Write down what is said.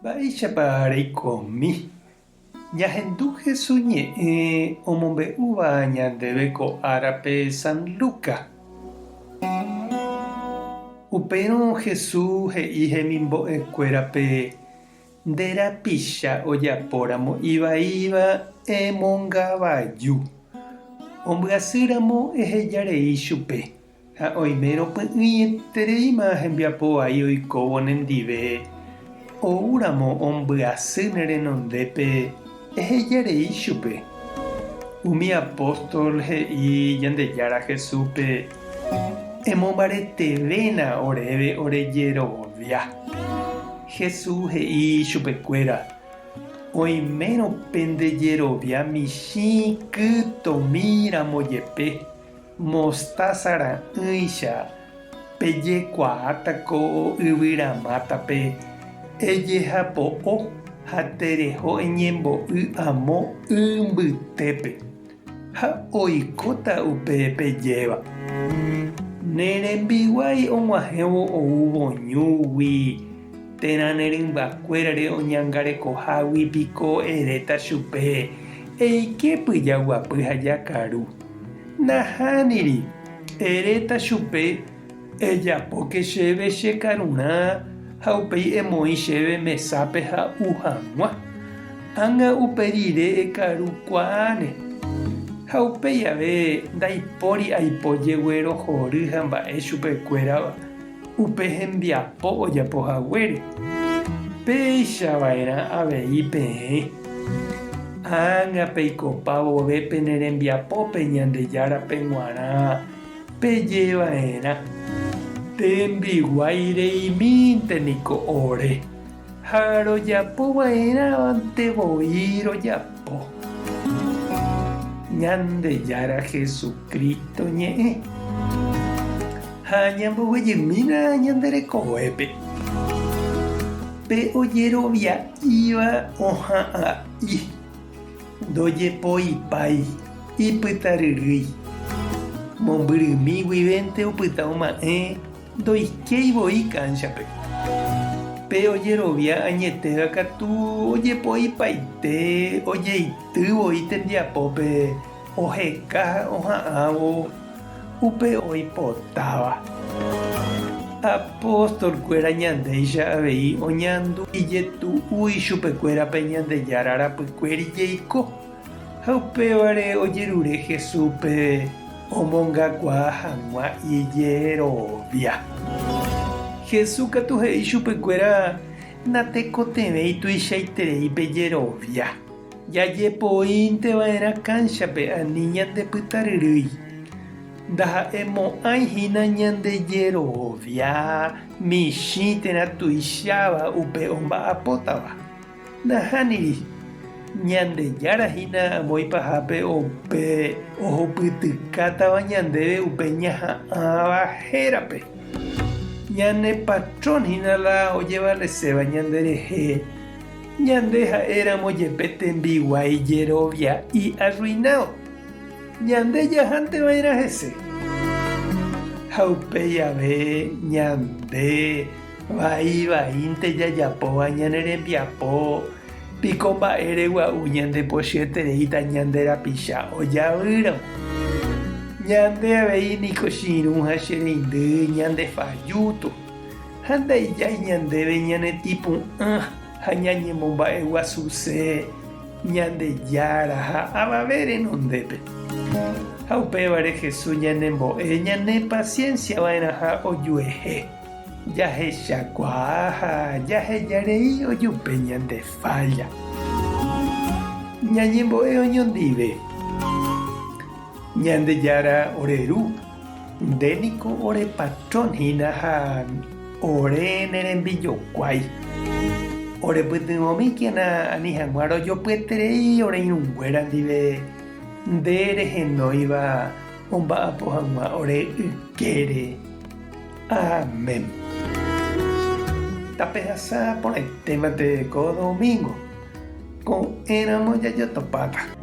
Mba'éichapa reikomi? Ñahendu Jesús ñe'ẽ omombe'úva ñandéve ko árape San Lucas. Upérõ Jesús he'i hemimbo'ekuérape, Nde rapicha ojapóramo ivaíva emongavaju. Ombyasýramo ehejarei chupe. Ha oimérõ py'ỹietereíma hembiapo vai oikóvo nendive, oúramo ombyasy ne renondépe, eheja rei chupe. Umi apóstol he'i Ñandejára Jesúspe, Emombaretevéna oréve ore jerovia. Jesús he'i chupekuéra, Oimérõ pende jerovia michĩ kytomi ramo jepe, Mostaza ra'ỹicha pejekuaáta ko yvyramátape ejehapo'o ha tereho eñembo'y amo y mbytépe, ha oikóta upe pejéva. Ne rembiguái og̃uahẽvo oúvo ñúgui térã ne rymbakuérare oñangarekohágui piko eréta chupe, Eike pyjaguapy ha jakaru. Nahániri, eréta chupe, Ejapóke chéve che karurã ha upéi emoĩ chéve mesápe ha'u hag̃ua. Ág̃a upe rire ekaru kuaáne. Ha upéi ave ndaipóri aipo jeguerohory ha mba'e chupekuéra upe hembiapo ojapo haguére. Péicha va'erã avei peẽ. Ág̃a peikopa vove pene rembiapópe Ñandejárape g̃uarã peje va'erã, Tembiguái reimínte niko ore, ha rojapo va'erãvante voi rojapo. Ñandejára Jesucristo ñe'ẽ. Ha ñamboguejymína ñande rekovépe. Pe ojerovia'íva oha'ã'i, ndojepoipái, ipytaryrýi. Mombyrymi guivénte opyta oma'ẽ ndoikéi voi kánchape. Pe ojerovia añetéva katu ojepoipaite, ojeity voi tembiapópe oheka ha oha'ãvo upe oipotáva. Apóstol-kuéra ñandéicha avei oñandu ijetu'u ichupekuéra pe Ñandejára rapykuéri jeiko, ha upévare ojerure Jesúspe omongakuaa hag̃ua ijerovia. Jesús katu he'i chupekuéra natekotevẽi tuichaiterei pe jerovia. Jajepoínte va'erã kánchape ani ñandepytaryrýi. Ndaha'emo'ãi hína ñandejerovia michĩ térã tuicháva upe omba'apótava. Nahániri, Ñandejára hína amo ipahápe upe ohupytykátava ñandéve upe ñaha'ãva hérape. Ñane patrón hína la ojevaleséva ñanderehe. Ñande ha'éramo jepe tembiguái jerovia'i arruinado, ñande jahánte va'erã hese. Ha upéi ave ñande vai vaínte jajapóva ñane rembiapo, piko mba'ére gua'u ñande pochyetereíta ñande rapicha ojavýramo. Ñande avei niko che irũ ha che reindy ñande fajúto. Ha ndaijái ñandéve ñanetĩpu'ã ha ñañemomba'eguasuse Ñandejára ha avave renondépe. Ha upévare Jesús ñanembo'e ñanepasiénsia va'erãha ojuehe, jahechakuaa ha jahejarei ojupe ñande fálla. Ñañembo'e oñondive. Ñandejára ore Ru. Nde niko ore patrón hína ha ore ne rembijokuái. Orepytyvõmíkena ani hag̃ua rojopyeterei ore irũnguéra ndive nde rehenóiva omba'apo hag̃ua ore ykére. Amén. Tapehasa porãitémante ko domingo. Ko'ẽramo jajotopáta.